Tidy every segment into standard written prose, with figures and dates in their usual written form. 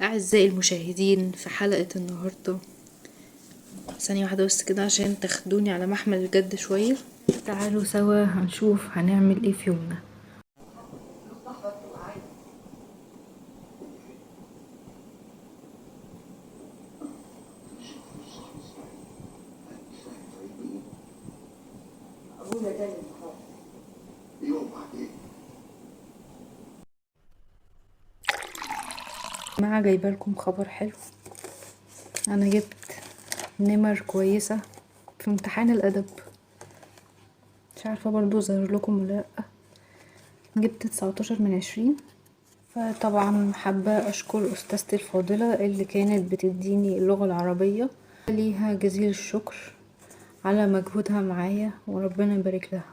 أعزائي المشاهدين في حلقة النهاردة، ثانية واحدة بس كده عشان تاخدوني على محمل الجد شوية. تعالوا سوا هنشوف هنعمل ايه في يومنا. جماعة جايبه لكم خبر حلو، انا جبت نمر كويسة في امتحان الادب، مش عارفة برضو اظهر لكم ولا لأ. جبت 19 من 20. فطبعا حابة اشكر استاذتي الفاضلة اللي كانت بتديني اللغة العربية، ليها جزيل الشكر على مجهودها معايا وربنا يبارك لها.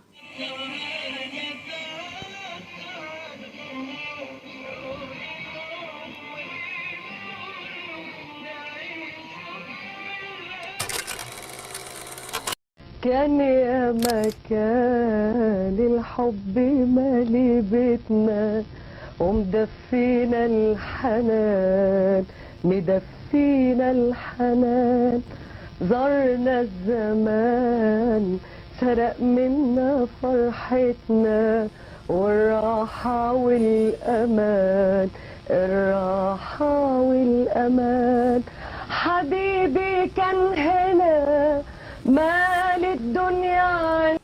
كان يا مكان الحب مالي بيتنا ومدفينا الحنان، مدفينا الحنان، زرنا الزمان سرق منا فرحتنا والراحة والأمان، الراحة والأمان. حبيبي كان هنا مال الدنيا.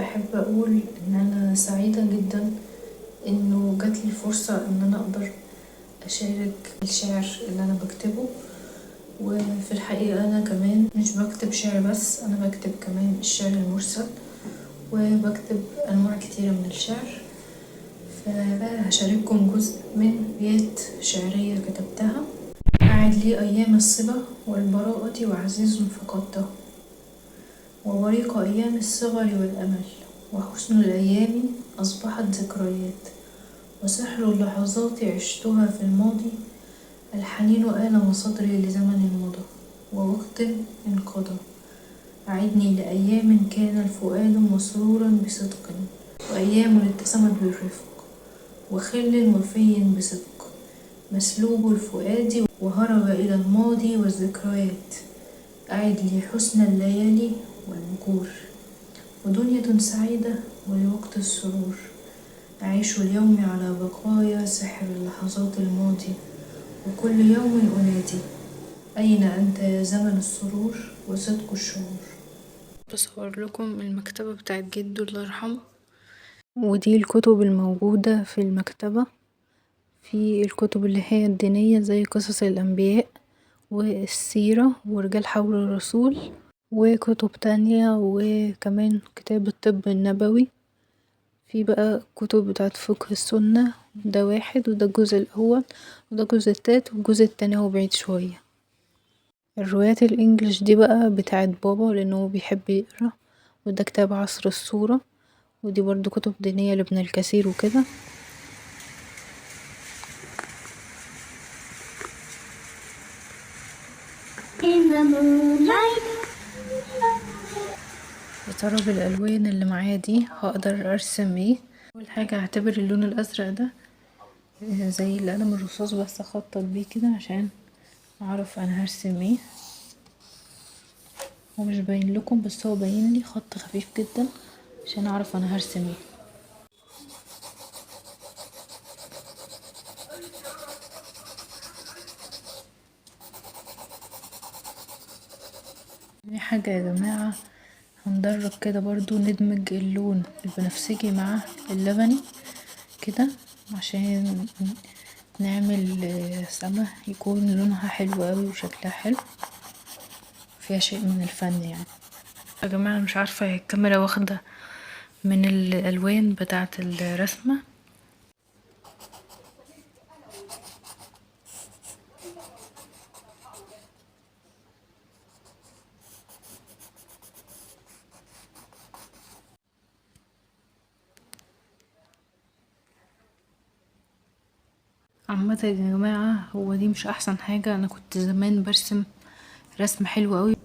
أحب أقول إن أنا سعيدة جدا إنه جات لي فرصة إن أنا أقدر أشارك الشعر اللي أنا بكتبه، وفي الحقيقة أنا كمان مش بكتب شعر بس، أنا بكتب كمان الشعر المرسل وبكتب أنواع كتيرة من الشعر. فهشارككم جزء من أبيات شعرية كتبتها. أعد لي أيام الصبا والبراءة وعزيز فقدته، وبريق أيام الصغر والأمل، وحسن الأيام أصبحت ذكريات، وسحر اللحظات عشتها في الماضي، الحنين آلم صدري لزمن مضى ووقت انقضى. أعدني لأيام كان الفؤاد مسرورا بصدق، وأيام اتسمت بالرفق، وخل وفي بصدق، مسلوب الفؤاد وهرب إلى الماضي والذكريات. أعد لي حسن الليالي والبكور، ودنيا سعيدة ولوقت السرور. أعيش اليوم على بقايا سحر اللحظات الماضي، وكل يوم أنادي أين أنت يا زمن السرور وصدق الشعور. بصور لكم المكتبة بتاعت جدو الله يرحمه، ودي الكتب الموجودة في المكتبة. في الكتب اللي هي الدينية زي قصص الأنبياء والسيرة ورجال حول الرسول، وكتب تانية، وكمان كتاب الطب النبوي. في بقى كتب بتاعت فقه السنة، ده واحد وده الجزء الأول وده الجزء التالت والجزء التاني اهو بعيد شوية. الروايات الإنجليش دي بقى بتاعت بابا لان هو بيحب يقرا، وده كتاب عصر الصورة، ودي برضو كتب دينية لابن الكثير وكده. In the moonlight. يا ترى بالألوان اللي معايا دي هقدر ارسم ايه؟ اول حاجة هعتبر اللون الازرق ده زي القلم الرصاص بس اخطط بيه كده عشان اعرف انا هرسم ايه. هو مش باين لكم بس هو باين لي خط خفيف جدا عشان اعرف انا هرسم ايه. دي حاجة يا جماعة هندرج كده برضو، ندمج اللون البنفسجي مع اللبني كده عشان نعمل سما يكون لونها حلو اوي وشكلها حلو، فيها شيء من الفن. يا جماعة مش عارفة هي الكاميرا واخدة من الألوان بتاعة الرسمة. عامة يا جماعة هو دي مش احسن حاجة، انا كنت زمان برسم رسم حلو قوي.